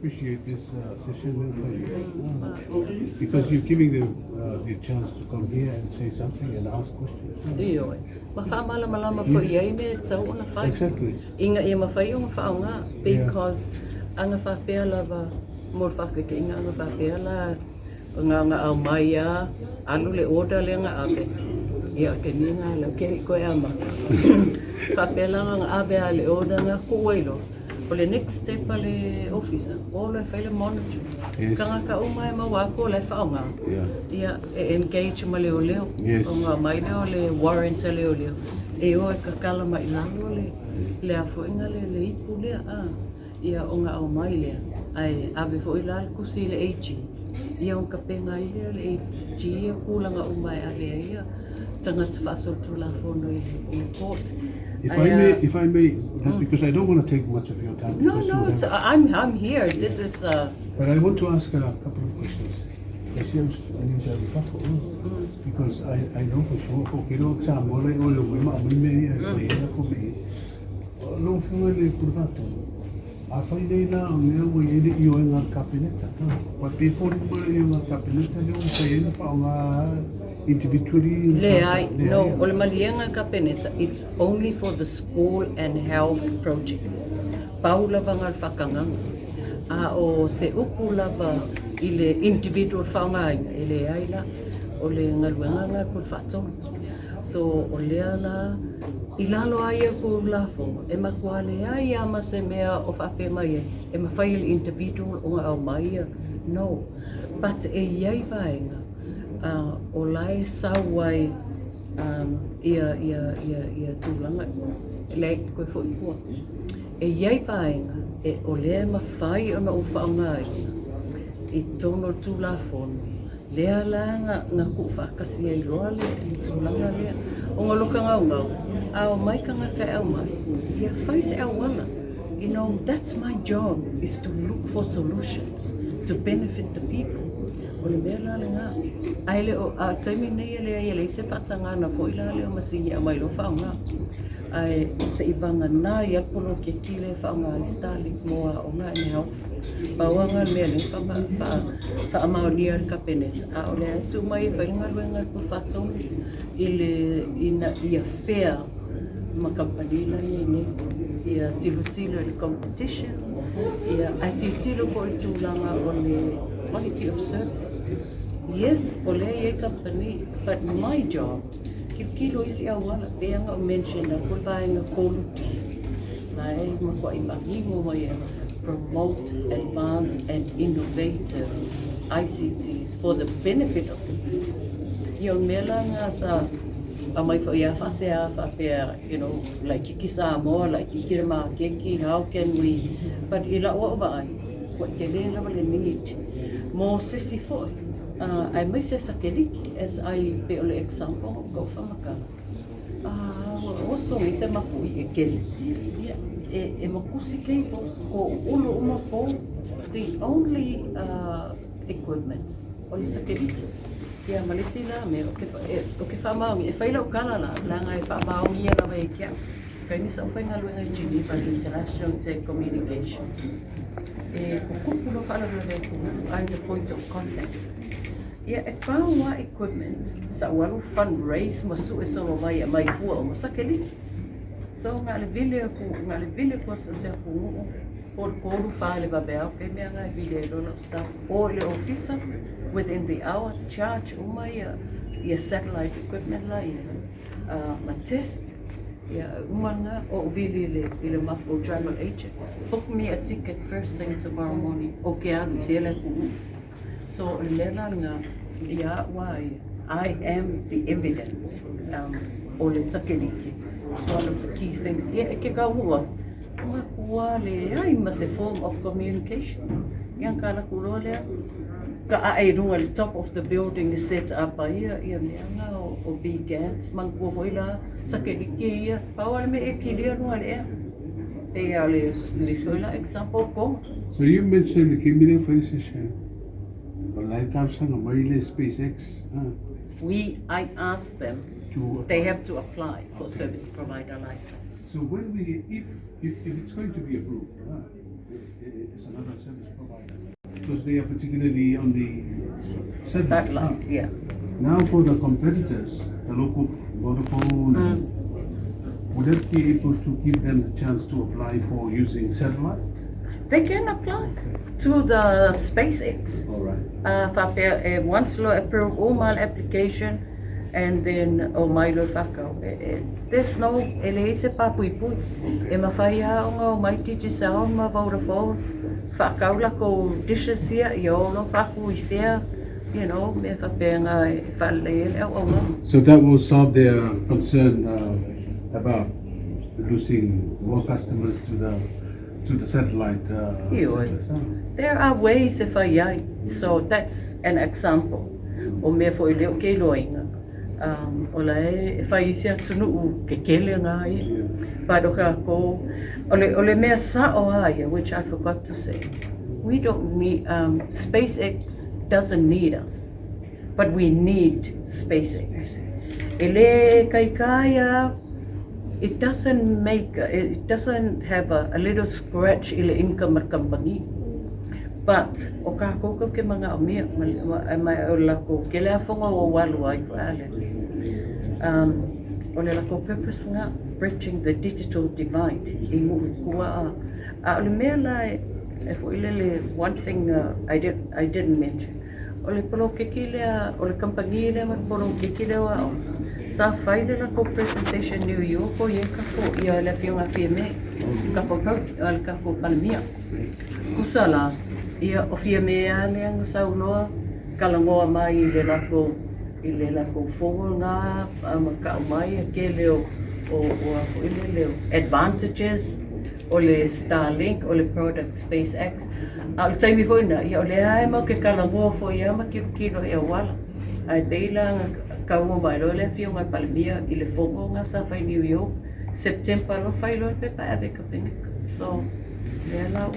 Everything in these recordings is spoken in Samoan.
appreciate this session for you, because you're giving them the chance to come here and say something and ask questions. Ioe. Ma faamalamalama foi i ai mea e tatau ona fai. Ina ia mafai ona faaaoga because ana faapea lava mo le faataitaiga ana faapea la na ona aumai lava alu le order lea na ave ia o le taimi lena lea ou te le i toe amata. Faapea la na ona ave lava le order na tuu ai loa. O le next step a le ofisa, o loa e fai le monitoring. Tagata uma e maua atu o la e faaaoga, ia e engage ma leoleo. Ona aumai lea o le warrant a leoleo e o e tatala mai i lalo le le a foi na le le ipu lea a, ia ona aumai lea ae ave foi la le tusi i le AG, ia ona tapena ai lea e le AG ia tulaga uma e ave ai ia tagata faasolitulafono i le court. If I may, if I may, because I don't want to take much of your time. No, because no, you it's, I'm here. This is But I want to ask a couple of questions. Because I know for sure, ko kiro sa mo le o le ma mai me e e ko me. Lau Afioga i le Pule Faatonu, afai nei la o mea ua i ai le ioega a le Kapeneta, aua e pei foi uma le ioega a le Kapeneta lea ua mafai ai ona faaaoga individually. Leai, no, o le maliega a le Kapeneta, it's only for the school and health project. Pau lava na o le faatagaga. A o se upu lava i le individual faaaogaina, e leai la. O le galuega lena a le Pule Faatonu. So, o lea la, i lalo lava ia o Tulafono, e matua leai lava ma se mea o faapea mai ai, e mafai e le individual ona aumai ia, no. But e i ai vaega o la e sau ai ia, ia, ia, ia tulaga, leai, toe foi i tua. E i ai vaega e, o lea e mafai ona ou faaaogaina i totonu o le Tulafono, Lea la na tuufaatasi ai loa le tulaga lea, ona o lota gaugau, a omai tagata e aumai, ia fai se auala. You know, that's my job is to look for solutions to benefit the people. O le mea la lena. Ae le o, a o le taimi lenei e leai e leai se faatagana foi la lea o masini e aumai loa faaaoga. Ae se i vagana ai lava le poloketi lea e faaaoga ai Starlink mo aoga and health. Pau lava lena o le mea lea e faamaonia e le Kapeneta, a o lea e tuu mai e fai le galuega a le Pule Faatonu i le, ina ia fair ma kamupani la e i ai nei. Ia tilotilo i le competition, ia, ae tilotilo foi i le tulaga o le quality of service. Yes, o lea e i ai kamupani, but my job, tilotilo i isi auala, pei lava ona ou mention atu le vaega 3D, la e matuai manino mai ai, promote advanced and innovative ICTs for the benefit of the people. Ia o le mea la lena sa aumai foi ia faasea faapea, you know, laitiiti Samoa, laitiiti le maketi, how can we, but i lau au vaai, ua tele lava le need mo se isi foi, aemaise sateliki as I, pei o le example na ou faamatala. Aa, ua oso nei se mafuie e keli. Ia, e, e makusi cables, ko ulu uma pou, the only equipment, o le sateliki. Ia, ma le isi la mea, ou te, e, ou te faamaonia, e fai lau tala la, leaga e faamaonia lava e te au. Taimi sa ou faigaluega i Geneva, International Telecommunication, e tutupu loa faalavelave atunuu, I'm the point of contact. Ia, e pau lava equipment sa ou alu fundraise ma sue solo mai e aumai fua uma sateliki. So na o le vili atu, na o le vili atu o se atunuu po o le 3, 4 i le vaveao taimi lava na e vili ai loa lau staff o i le ofisa within the hour charge uma ia ia satellite equipment la ia ma test ia uma lena ou vili i le i le mafu travel agent book me a ticket first thing tomorrow morning ou te alu i fea le atunuu. So o le mea la lena ia au a ia, I am the evidence o le sakelike, it's one of the key things. Ia e ke kaua, matua leai ma se form of communication. Ia ka alu atu loa lea, ka ae i luga i le top of the building e set up ai ia ia mea na o BGANs, manatua foi la sakelike ia, pau lava le mea e kilia luga i le ea. Pei lava o le isi foi la example o Tonga. So you mentioned ke mea whai session o lai talosaga mai le SpaceX ha. We, I asked them, To they apply. have to apply for service provider license. So when we, if, if, if it's going to be approved, ha, it's another service provider. Because they are particularly on the satellite. Satellite, yeah. Now for the competitors, the local Vodafone, would it be able to give them the chance to apply for using satellite? They can apply to the SpaceX. All right. Faapea e once loa approve uma le application and then omai loa whakau. There's no, e leai se papuipui. E mafai lava ona omai Digicel ma Vodafone, whakau lakou dishes ia, ia o loa whaku i whea, mea faapea e whaalelei ai le auaunaga. So that will solve their concern about losing more customers to the satellite. Ioe. Satellite. There are ways e fai ai. So that's an example. O mea foi lea o ke iloaina. O la e fai isi atunuu kekele ngā ia. But o kākou, o le mea sa'o a ia, which I forgot to say, we don't need, SpaceX doesn't need us, but we need SpaceX. E le kaikaia, it doesn't make, it doesn't have a little scratch i le income a company. But o kākou kau ke manga o mea, ma o lako ke lea fonga o walu ai fo ale. O le lako purpose nga, bridging the digital divide i nuu i kua a. A o le mea la e fo i lele, one thing I didn't mention. O le polokeki lea, o le company lea ma le polokeki lea o ao. Sa fai le lako presentation New York o ie kako ia le afioga Fiame, kako kau, le kako palemia. Kusa la, ia o Fiame a lea nga saunoa, kalagoa mai i le lako fogo ngā ma kau mai a ke leo o a fo i le leo advantages o le Starlink, o le product SpaceX. A o le taimi foi na, ia o le ae mau ke kalagoa foi ia ma kilo kilo e awala. Ai peila nga kaua mai loa le afioga i Palemia i le fogo nga sa fai New York, September lo fai loa le pepa ave i Kapeneka. So, lea la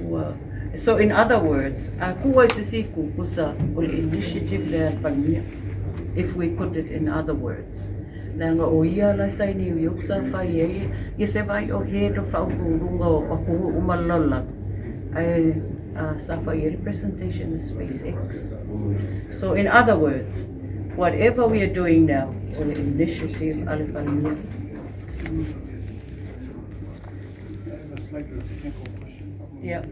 ua. So in other words, a kua i se siku kusa o le initiative lea le Palemia, if we put it in other words. Leaga o ia la sa i New York sa fai ai, ia se vai o head o whaururunga o atunuu uma le lalolagi. Ae sa fai ai le presentation a SpaceX. So in other words, whatever we are doing now, o le initiative a le Palemia. A slightly technical question. Yeah.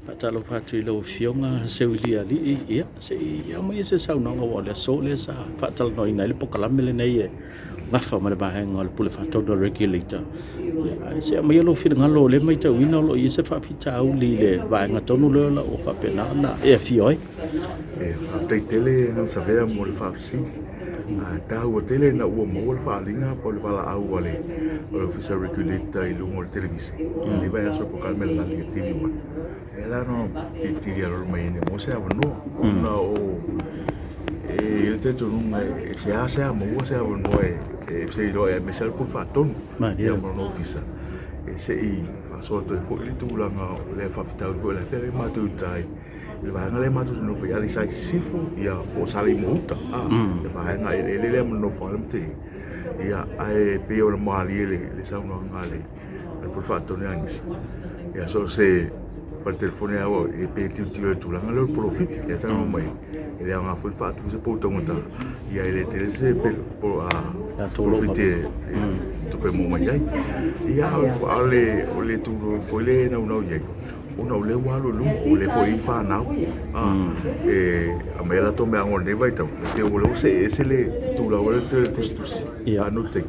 Faatalofa atu i lau afioga Seuili Alii, ia sei aumaia se saunoaga ua o le aso lea sa faatalanoaina ai le pokalame lenei e gafa ma le vaega o le pule faatonu regulator. Ia ae se aumaia lou finagalo o lea matauina o loo i ai se faafitauli i le vaega tonu lea o lau faapena ona e afio ai. E faafetai tele Gausavea mo le faafesili. A taua tele ina ua maua le faaaliga po o le valaau a le Ofisa Regulator i luga o le televise. Le vaiaso po kalme la le TV1. E la no tilitili alo mai ne mo se avanoa. Ona o e le talitonuga e seasea maua se avanoa e se iloa e aemaise ai le pule faatonu. Malie. Ia ma lona ofisa. E sei faasoa toe foi le tulaga o le faafitauli foi o le afea matou i tai. Le vaega lea matou te nofo i Aleisa i Sisifo, ia po o Salei ma uta. Le vaega eleele lea ma nofo ale ma te. Ia, ae pei o le malie le saunoaga a le pule faatonu ia Agisa. Ia so se fale telefoni au e pe tilotilo i le tulaga lea o le polofiti. Ia saunoa mai, e le aoga foi le faatupu se pou taugata. Ia e le tele se pe po a polofiti e tupe mo mai ai. Ia o le tulaga foi le naunau i ai ona o lea ua alu i luma, o lea foi i whanau. E a mai latou mea ago nei vaitau, e o lea ua see ese le tulaga o le tusitusi. Ano te,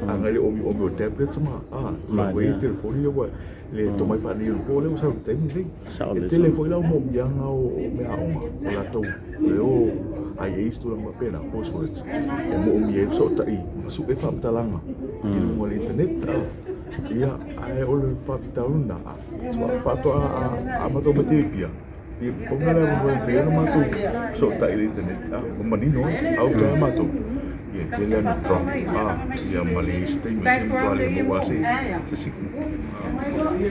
anga le omi omi o tablets ma, tulaga foi i telefoni lea ua le tomai faanei o le po lea ua sau i le taimi lenei. Sao E le tele foi lau momiaga o mea aoga, o latou, o lea o IA tulaga faapena, courseworks, e moomia ai fesootai ma sue faamatalaga i luga o le internet. Ia, ae o le faafitauli lena, faatoa amata mai te Apia, pau lea mo e ona matou fesootai i le internet, ma manino ai, au tae matou. Ia, e tele ana drop, ia ma le isi taimi se matua le maua se signal.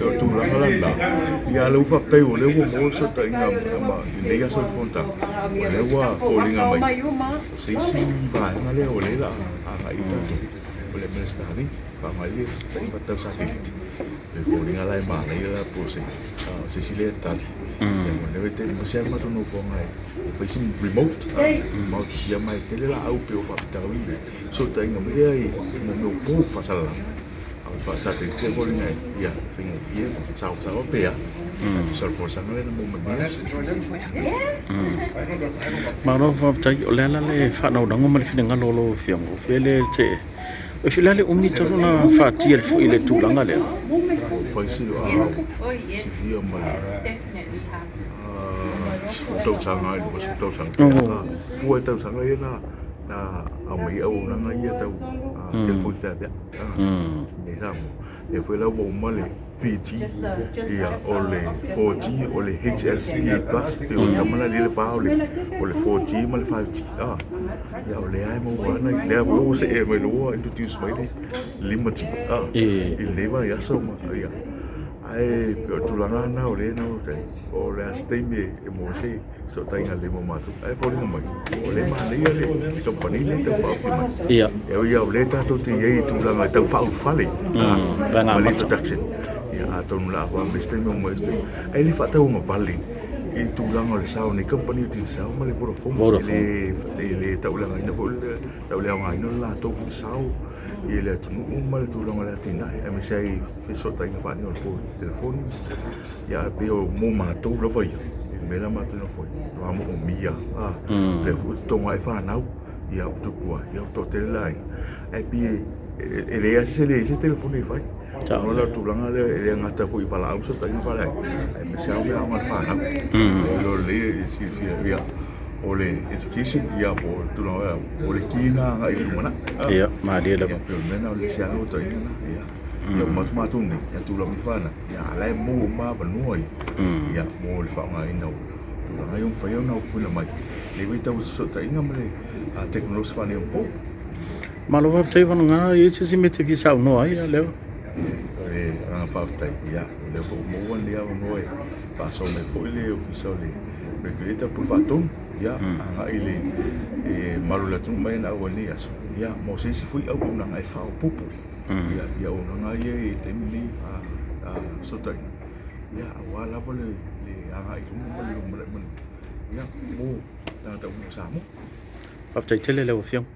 O tulaga la lena, ia lea ua faafetai o lea ua maua le fesootaiga ma lenei aso i le fonotaga, o lea ua foliga mai, o se isi vaega lea o lea o le a agai i tatou, o le mea o le Starlink, faaaoga ai le fesootaiga tau satellite. Le foliga la e manaia la po o se se isi lea tali. Ia mo lenei vaitaimi ma se a le matou nofoaga e fai si remote remote ia ma e tele laau pei o faafitauli le fesootaiga mai lea i mo mea o po faasalalau. A o le faa-satellite lea foliga ia faigofie ma saosaoa pe a. Tusa o le folasaga lea na maua mai lenei aso. Malo faafetai. O le ala le faanaunago ma le finagalo o lau Afioga, o fea lea e te E fia le umi talu ona faatia i le tulaga lea? Ua fai si sifia ma le 10 tausaga i le 20 tausaga. Fua i tausaga ia na aumai ai auaunaga ia tau telefoni feaveai i Samoa. Lea foi la ua uma le 3G, ia o le 4G, o le HSPA plus, pei o le tama la lea le va o le 4G ma le 5G. Ia o lea e maua ana, lea foi ua see mai loa introduce mai le 5G i lenei vaiaso ma ia. Ae pei o le tulaga lena o lea e o le a se taimi e maua ai se fesootaiga lelei mo matou. Ae foliga mai, o lea e manaia le se kamupani lea e tau faaofi mai. Ia. E ui lava o lea tatou te i ai i tulaga e tau faaulufale ma le introduction. Ia atonu o le a faaofi se taimi o mai se taimi. Ae le faatauagavale i tulaga o le sao o nei kamupani o Digicel ma le Vodafone. Vodafone. E le tauleagaina foi le tauleaogaina o le latou foi sao i le atunuu ma le tulaga o le atinae aemaise ai fesootaiga faaneionapo ia pei o mo matou lava ia i le mea la matou nofo ai matua moomia a lea foi totogo ae fanau ia ua tupu ai ia ua toatele le aiga ae pei e leai lava se leai se telefoni e fai ona o le tulaga lea e le gata foi i valaau ma fesootaiga faaleaiga aemaise lava meaaoga a le fanau e iloa lelei e silafia ia o le education ia po o le tulaga o le ki lena agai i le lumanai ia malie lava ia pei o le mea lena o le isi lava naunautaiga lena ia ia uma atu matou nei ia tulaga mai fanau ia a la e maua uma avanoa ia ia mo le faaaogaina o tulaga ia ua mafai ona ofuina mai lenei vaitau i fesootaiga ma le tekonolosi faaneionapo. Malo faafetai Vanaga, e i ai se isi mea e te fia saunoa ai ia Leo? O le agaga faafetai, ia o lea foi ua maua lenei avanoa e faasoa mai foi le Ofisa o le Regulator po o le Faatonu, ia agai i le malu o le atunuu mai ana auai i lenei aso, ia mo se isi foi auaunaga e faaopoopo ia i auaunaga ia i le taimi lenei a fesootaiga, ia aua lava le agai i luma ma le lumanai manuia mo tagata uma o Samoa. Faafetai tele lau Afioga.